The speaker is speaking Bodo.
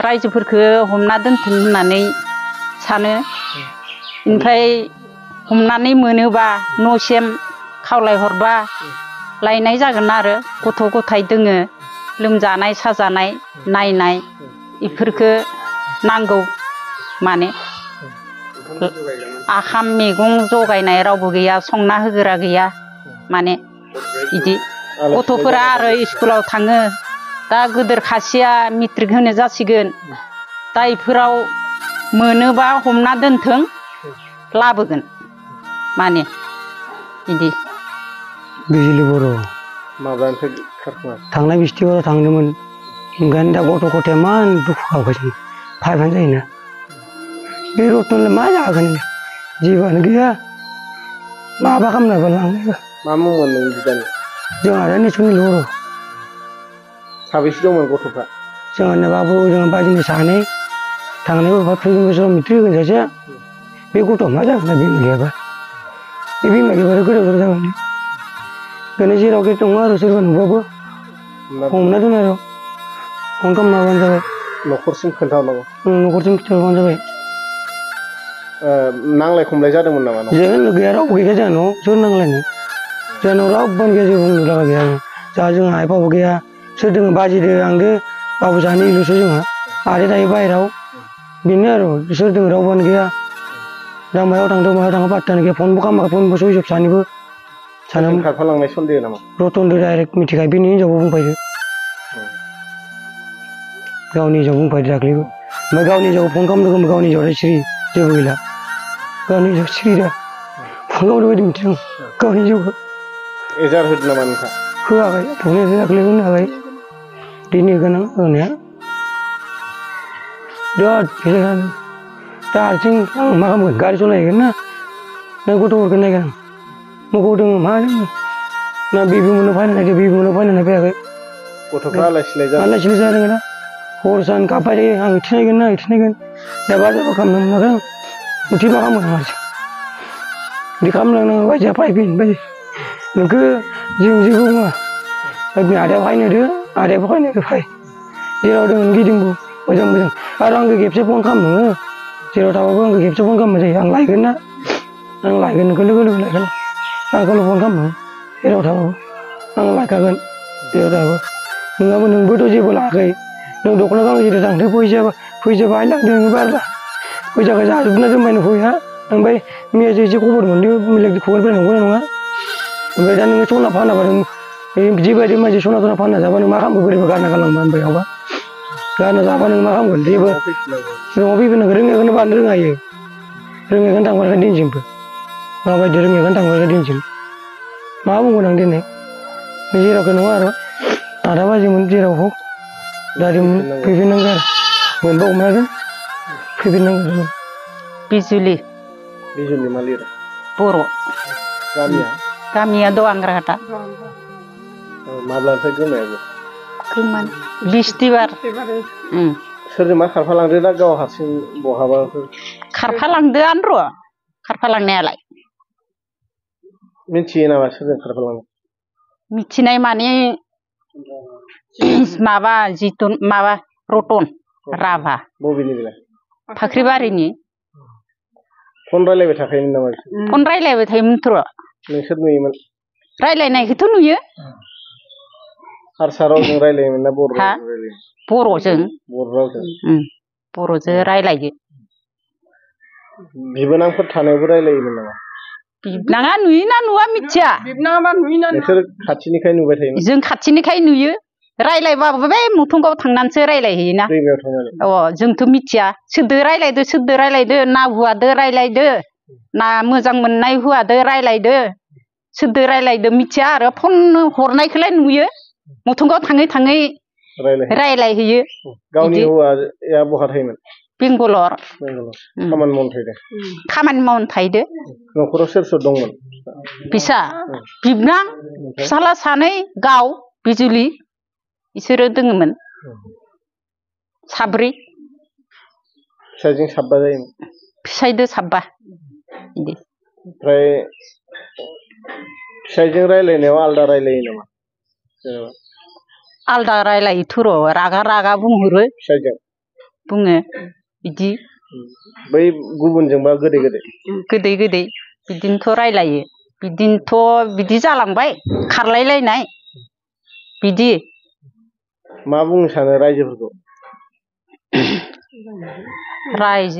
रायजोफोरखौ हमना दोनथों होननानै सानो ओमफ्राय हमनानै मोनोबा न'सिम खावलायहरबा लायनाय जागोन आरो गथ' गथाय दोङो लोमजानाय साजानाय नायनाय इफोरखौ नांगौ माने आखाम मैगं जगायनाय रावबो गैया संना होग्रा गैया माने इदि गथ'फोरा आरो स्कुलाव थाङो दा गोदोर खासेया मेट्रिक होनो जासिगोन दा इफोराव मोनोबा हमना दोनथों लाबोगोन माने इदि बिजुलि बर' माब्लानिफ्राय खारखोमा थांनाय बिस्थिबाराव थांदोंमोन ओंखायनो दा गथ' गथाया मान दुखु गाबगासिनो फाइभानो जायोना बे रतनलाय मा जागोन जेबोआनो गैया माबा खालामनाबा लांनायबा मा मुंमोन नों बिदानि जोंहा दा निसुनिल बर' साबेसे दंमोन गथ'फ्रा जोंहानो बाबु जोंहा बाजिनि सानै थांनाय बोसोराव फैगोन बोसोराव मेट्रिक होगोन सासेया बे गथ'आ मा जागोन दा बिमा गैयाबा बे बिमा गैयाबाथ' गोदाव सोराव जागोन बेनो जेरावखि दङ आरो सोरबा नुबाबो हमना दोन आरो फन खालामबानो जाबाय न'खरसिम खोन्थाहरनांगौ न'खरसिम खिन्थाहरबानो जाबाय नांलाय खमलाय जादोंमोन नामा जों गैया रावबो गैया जोंनाव सोर नांलायनो जोंनाव रावबोआनो गैया जेबो बुंनो लागा गैया जोंहा जोंहा आइ बाबा गैया सोर दोङो बाजिदो आंदो बाबु सानैल'सो जोंहा आरो दायो बाहेराव बेनो आरो सोर दोङो रावबोआनो गैया दा मायाव थांदों मायाव थाङो पात्तायानो गैया फनबो खालामाखै फनबो सुइस अफ सानैबो सानामोन खारफालांनाय सन्देह नामा रतनदो डाइरेक्ट मिथिखायो बेनि हिनजावबो बुंफायदो गावनि हिनजाव बुंफायदो दाख्लैबो ओमफ्राय गावनि हिनजावखौ फन खालामदों गावनि हिनजावआ सिरि जेबो गैला गावनि हिनजाव सिरि दा फन खालामनाय बायदि मिथिदों गावनि हिनजावखौ एजार होदो नामा नोंथां होआखै बुंनायासो दाख्लै होनो हाबाय दिनै गोनां होनाया बिराद फैसा दा हारसिं आं मा खालामगोन गारि सालायगोन ना गथ'फोरखौ नायगोन आं मोखौ दङ मा दङ ना बिबि मोननो फायनो नागिरदों बिबि मोननो फायनो फैयाखै गथ'फ्रा आलाय सिलाय जादों ना हर सान गाबबाय थायो आं इथि नायगोन ना इथि नायगोन दा बाजारबो खालामनो मोनाखै आं इथि मा खालामगोन आं हारसिं बिदि खालामलांनांगौ बायदिया फैफिन बायदि नोंखौ जों जेबो बुङा आदाया फायनो होदो आदायाबो फायनो होदो फै जेराव दङ गिदिंबो मोजां मोजां आरो आंखौ खेबसे फन खालामो जेराव थाबाबो आंखौ खेबसे फन खालामनाय जायो आं लायगोन ना आं लायगोन नोंखौ लोगो लोगो लायगोन आंखौल' फन खालामो जेराव थाबाबो आं लायखागोन जेराव थाबाबो नोंहाबो नोंबोथ' जेबो लायाखै नों दख'ना गांसे थांदो फैसा बाहाय लांदो नोङो बारला फैसाखौ जाजोबना दोनबाय फैया ओमफ्राय मैया जे खबर मोनदों बेलेग खबरफोर नंगौ ना नङा ओमफ्राय दा नोङो सना फानाबा नों जिबायदि मानसि सना फानना जाबा नों मा खालामगोन बोरैबा गारना गालांबा ओमफ्रायबा गारना जाबा नों मा खालामगोन जेबो न'आव फैफिननांगौ रोङैखौनो बानो रोङायो रोङैखौनो थांबाय दिनसिमबो माबायदि रोङैखौनो थांबाय दिनसिम मा बुंगोन आं दिनै जेरावखि नङा आरो आधा बाजिमोन जेराव हक दारिमोन फैफिननांगौ आरो मोनबा हमनागोन फैफिननांगौ बिजुलि मा लिरो बर' गामिया दवांग्राहाटा माब्लानिफ्राय गोमायाबो गोमोन बिस्थिबार सोरजों मा खारफालांदो ना गाव हारसिं बहाबाफोर खारफालांदोआनो र' खारफालांनायालाय मिथियो नामा सोरजों खारफालांदों मिथिनाय माने माबा जितु माबा रतन राभा बबेनि बेलाय फाख्रिबारिनि फन रायलायबाय थाखायोमोन नामा फन रायलायबाय थायोमोनथ' नोंसोर नुयोमोन रायलायनायखौथ' नुयो हारसा रावजों रायलायोमोन ना बर' बर'जों बर' रावजों बर'जों रायलायो बिबोनांफोर थानायावबो रायलायोमोन नामा बिबनाङा नुयोना नुवा मिथिया बिबनाङाबा नुयोना नोंसोर खाथिनिखाय नुबाय थायोमोन जों खाथिनिखाय नुयो रायलायबाबो बे मुथुंगाव थांनानैसो रायलायहैयोना दैमायाव थांनानै जोंथ' मिथिया सोरदो रायलायदो ना हुवादो रायलायदो ना मोजां मोननाय हुवादो रायलायदो सोरदो रायलायदो मिथिया आरो फन हरनायखौलाय नुयो मुथुंगाव थाङै थाङै रायलायहैयो गावनि हौवाया बहा थायोमोन बेंगालर खामानि मावनो थाहैदो न'खराव सोर सोर दंमोन फिसा बिबनां फिसाला सानै गाव बिजुलि इसोरो दोङोमोन साब्रै फिसाजों साबा जायोमोन फिसायदो साबा बिदि ओमफ्राय फिसायजों रायलायनायाव आलदा रायलायो नामा जेनेबा आलदा रायलायोथ' र' रागा बुंहरो फिसायजों बुङो बिदि बै गुबुनजोंबा गोदै गोदै गोदै गोदै बिदिनोथ' रायलायो बिदिनोथ' बिदि जालांबाय खारलायलायनाय बिदि मा बुंनो सानो रायजोफोरखौ रायजो